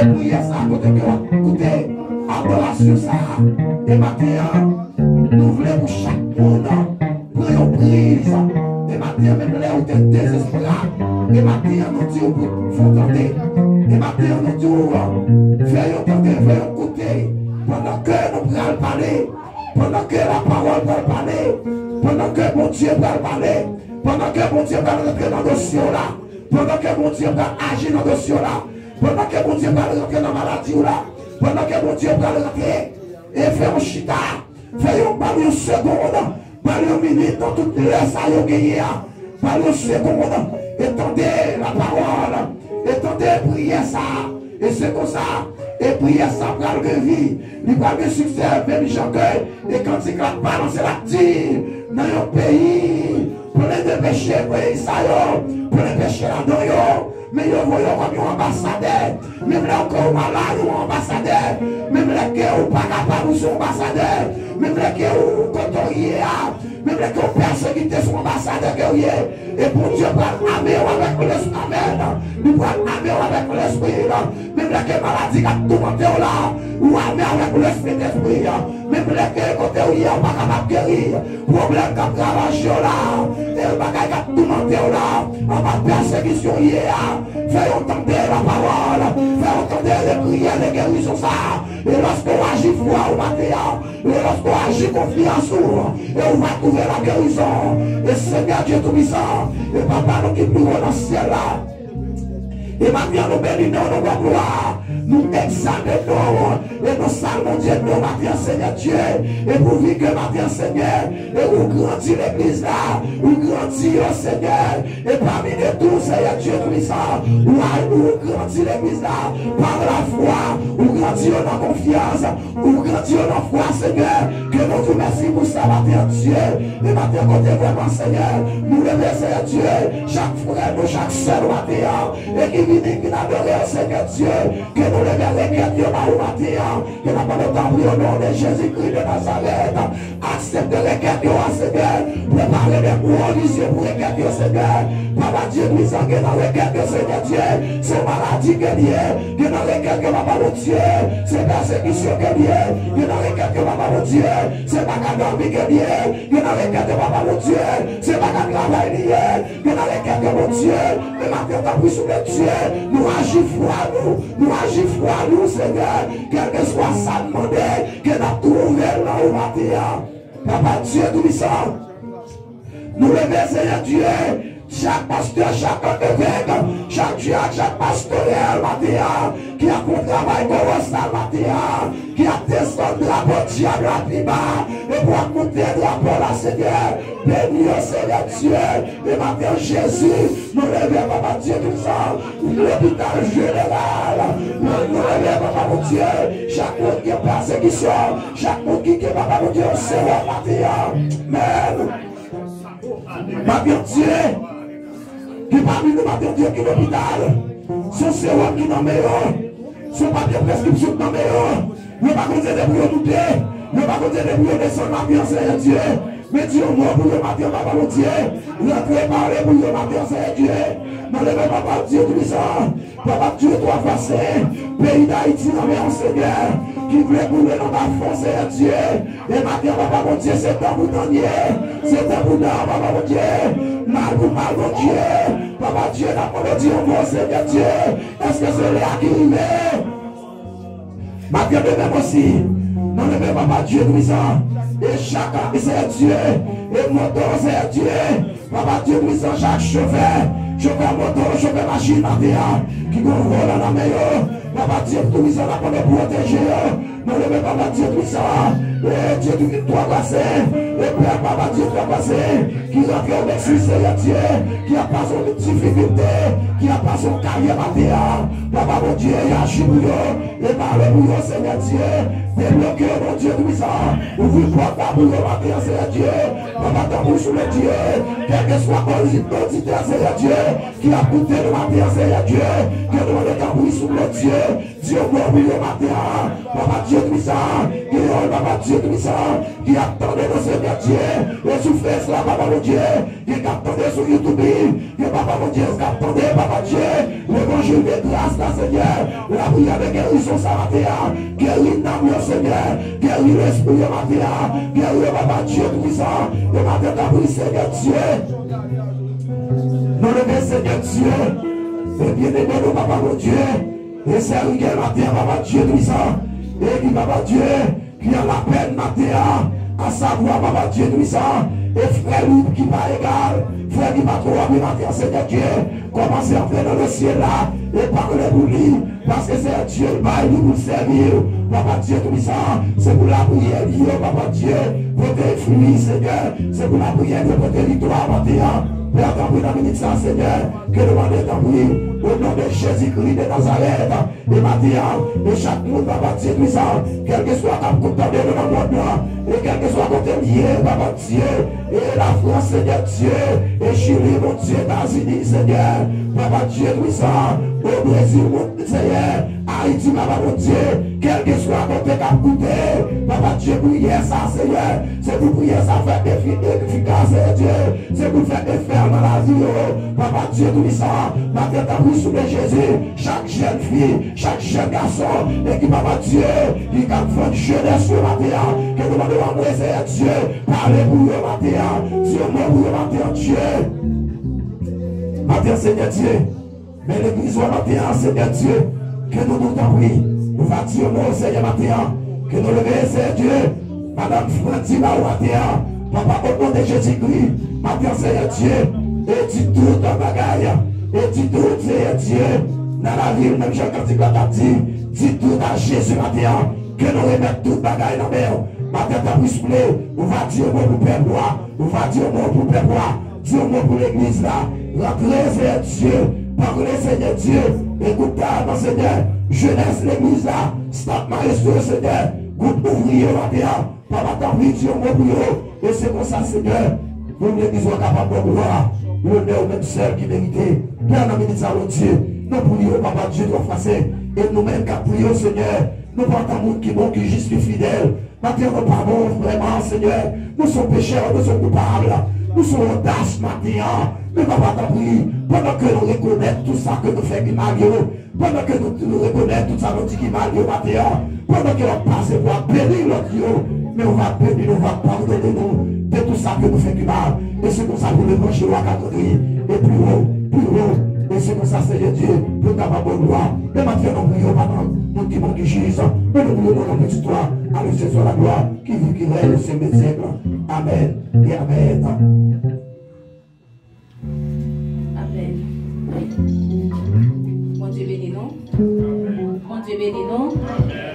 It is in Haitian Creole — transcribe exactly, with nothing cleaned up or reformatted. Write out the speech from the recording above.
Priyè sa a kote ke w ap koute adorasyon sa a. E maten an, nou vle pou chak moun pran yon priz. E maten an, menm lè ou te dezespwa, e maten an, nou di w pou fè w tande. E maten an, nou di w fè yo tande, fè yo koute. Pandan ke nou pral pale, pandan ke lapawòl pral pale, pandan ke Bondye pral pale, pandan ke Bondye pral rantre nan dosye w la, pandan ke Bondye pral aji nan dosye w la, pandan ke Bondye pral rantre nan maladi w la, pandan ke Bondye pral rantre e fè yon chita, fè yon, ba l yon segonn, ba l yon minit nan tout lè sa yo genyen an, ba l yon segonn e tande lapawòl, e tande priyè sa a. E se konsa, e priyè sa pral gen vi, li pral gen siksè, menm jan ke e kantik la balanse l ap di, nan yon peyi plen de peche, peyi sa yo plen peche ladan yo, men yo voye w kòm yon anbasadè. Menm lè ke w malad, ou anbasadè. Menm lè ke ou pa kapab, ou se yon anbasadè. Menm lè ke ou kote w ye a, menm lè ke w pèsekite, se yon anbasadè ke w ye. E Bondye pral ame w avèk lespri, amèn. Li pral ame w avèk lespri. Menm lè ke maladi k ap toumante w la, ou ame avèk lespri, Sentespri. Menm lè ke kote w ye a, ou pa kapab geri, pwoblèm k ap ravaje w la, e bagay k ap toumante w la, anba pèsekisyon w ye a, fè yo tande lapawòl, fè yo tande le priyè de gerizon sa a. E lòske w aji fwa ou maten an, e lòske w aji konfyans ou, e ou va twouve lagerizon. E Senyè Dye Toupisan, e Papa nou ki pi wo nan syèl la, e maten an, nou beni non w, nou ba w glwa, nou egzalte non w, e nou salmondye non w maten an, Senyè Dye. E pouvi ke maten an, Senyè, e ou grandi legliz la, ou grandi yo, Senyè, e pami de tou, Senyè Dye Toupisan, ou a, ou grandi legliz la, pa lafwa, ou grandi yo nan konfyans, ou grandi yo nan fwa, Senyè, ke nou di w mèsi pou sa maten an, Dye. E maten an, kote vrèman, Senyè, nou leve, Senyè Dye, chak frè nou, chak sè nou maten an, e ki vini, ki vin adore w, Senyè Dye, ke nou leve rekèt yo ba ou maten an, ke n ap mande w tanpri, o non de Jezikri de Nazarèt, aksepte rekèt yo a, Senyè, prepare de pwovizyon pou rekèt yo, Senyè. Papa Dye Toupisan, gen nan rekèt yo, Senyè Dye, se maladi ke l ye, gen nan rekèt yo, Papa Bondye, se pèsekisyon ke l ye, gen nan rekèt yo, Papa Bondye, se pa ka dòmi ke l ye, gen nan rekèt yo, Papa Bondye, se pa ka travay li ye, gen nan rekèt yo, Bondye, men maten an, tanpri, souple Dye, nou aji fwa nou, nou aji fwa nou, Senyè, kèlkeswa sa n mande, ke n ap twouve l nan ou maten an. Papa Dye Toupisan, nou leve, Senyè Dye, chak pastè, chak evèk, chak dyak, chak pastorèl maten an, ki ap fè yon travay kolosal maten an, ki ap desann drapo dyab la pi ba, e pou ap moute drapo la, Senyè. Beni yo, Senyè Dye, e maten an, Jezi, nou leve, Papa Dye Toupisan, lopital jeneral, nou, nou leve, Papa Bondye, chak moun gen pèsekisyon, chak moun ki gen, Papa Bondye, yon sewòm maten an. Men, maten an, Dye, gen pami nou maten an, Dye, ki lopital, se yon sewòm ki nan men yo, se yon papye preskripsyon ki nan men yo. Yo pa konn se de pou yo moute, yo pa konn se de pou yo desann maten an, Senyè Dye. Men di yon mo pou yo maten an, Papa Bondye. Rantre pale pou yo maten an, Senyè Dye. Nou leve, Papa Dye Toupisan, Papa Dye twa fwa sen, peyi Dayiti nan men w, Senyè, ki vle boule nan bafon, Senyè Dye. E maten an, Papa Bondye, se tan pou tan ye, se tan pou tan, Papa Bondye, mal pou mal, Bondye. Papa Dye, n ap mande w di yon mo, Senyè Dye. Èske se lè a ki rive? Maten demen osi, nou leve, Papa Dye Toupisan, e chak, Senyè Dye, e moto, Senyè Dye, Papa Dye Toupisan, chak chofè, chofè moto, chofè machin maten an, ki gen yon volan nan men yo, Papa Dye Toupisan, n ap mande w pwoteje yo. Nou leve, Papa Dye Toupisan, e Dye Toupisan, twa fwa sen, e pèp, Papa Dye twa fwa sen, ki rantre o Meksik, Senyè Dye, ki ap pase yon difikilte, ki ap pase yon karyè maten an. Papa Bondye, aji pou yo, e pale pou yo, Senyè Dye. Debloke yo, Bondye Toupisan. Ouvri pòt la pou yo maten an, Senyè Dye. Papa, tanpri, souple Dye. Kèlkeswa osi oditè, Senyè Dye, ki ap koute nou maten an, Senyè Dye, ke nou mande tanpri, souple Dye, Di yon mo pou yo maten an, Papa Dye Twisan, gen yon Papa Dye Twisan, ki ap tande nou, Senyè Dye, e sou Face la, Papa Bondye, gen k ap tande sou YouTube, gen Papa Bondye k ap tande, Papa Dye, levanjil de gras la, Senyè, lapriyè de gerizon sa maten an, geri nanm yo, Senyè, geri lespri yo maten an, geri yo, Papa Dye Twisan, e maten, tanpri, Senyè Dye, nou leve, Senyè Dye, e byeneme nou, Papa Bondye, e sè Rigel maten an, Papa Dye Twisan, e ki Papa Dye, ki an lapenn maten an, asavwa Papa Dye Twisan, e frè li ki pa egal, frè ki pa twò byen maten an, Senyè Dye, kòmanse antre nan dosye la, e pale pou li, paske Senyè Dye, l bay li pou l sèvi w, Papa Dye Twisan, se pou lapriyè li yo, Papa Dye, pote fwi, Senyè, se pou lapriyè yo pote viktwa maten an, Pè, tanpri nan minit sa, Senyè, ke nou mande tanpri, o non de Jezikri de Nazarèt, e maten an, e chak moun, Papa Dye Twisan, kèlkeswa k ap koute tande nou nan mond lan, e kèlkeswa kote l ye, Papa Dye, e Lafrans, Senyè Dye, e Chili, Bondye, Etazini, Senyè, Papa Dye Twisan, o Brezil, Bondye, Senyè, Ayiti, Papa Bondye, kèlkeswa kote k ap koute, Papa Dye, priyè sa, Senyè, se pou priyè sa fè efi-, efikas, Senyè Dye, se pou fè efè nan lavi yo, Papa Dye Twisan, maten an, tanpri, sou non Jezi, chak jèn fi, chak jèn gason, e ki, Papa Dye, ki ka vann jenès yo maten an, ke nou mande w anmwe, Senyè Dye, pale pou yo maten an, di yon mo pou yo maten an, Dye. Maten an, Senyè Dye, men legliz ou an maten an, Senyè Dye, ke nou, nou tanpri, nou va di yon mo, Senyè, maten an, ke nou leve, Senyè Dye, Madanm Frandy ba ou atè a, Papa, o non de Jezikri, maten an, Senyè Dye, e di tout bagay, e di tout, Senyè Dye, nan lavi l, menm jan kantik la t ap di, di tout a Jezi maten an, ke nou remèt tout bagay nan men w. Maten an, tanpri, souple, ou va di yon mo pou pèp ou a, ou va di yon mo pou pèp ou a. Di yon mo pou legliz la. Rantre, Senyè Dye. Pale, Senyè Dye. Ekout ta nan Senyè. Jenès legliz la. Staf maestro, Senyè. Gwoup ouvriye yo maten an. Papa, tanpri, di yon mo pou yo. E se konsa, Senyè, pou legliz ou kapab ba w glwa. Lonè ou menm sèl ki merite. Pè, nan minit sa, Bondye, nou priye w, Papa Dye, twò fwa sen. E nou menm k ap priye w, Senyè, nou pa antan moun ki bon, ki jis, ki fidèl. Maten an, nou pa bon vrèman, Senyè. Nou se pechè, nou se koupab. Nou se odas maten an. Men Papa, tanpri, pandan ke nou rekonèt tout sa ke nou fè ki mal yo, pandan ke nou, nou rekonèt tout sa nou di ki mal yo maten an, pandan ke w ap pase pou w ap beni lòt yo, men ou va beni nou, ou va padone nou de tout sa ke nou fè ki mal. E se konsa pou levanjil ou a ka grandi. E pi wo, pi wo. E se konsa, Senyè Dye, pou n kapab ba w glwa. Men maten an, nou priye w, Papa, nou ki bon, ki jis. Men nou priye w nan non pitit ou a, a Jezi la glwa, ki viv, ki règne, syèk dè syèk. Amèn e amèn. Amèn. Bondye beni nou. Bondye beni nou.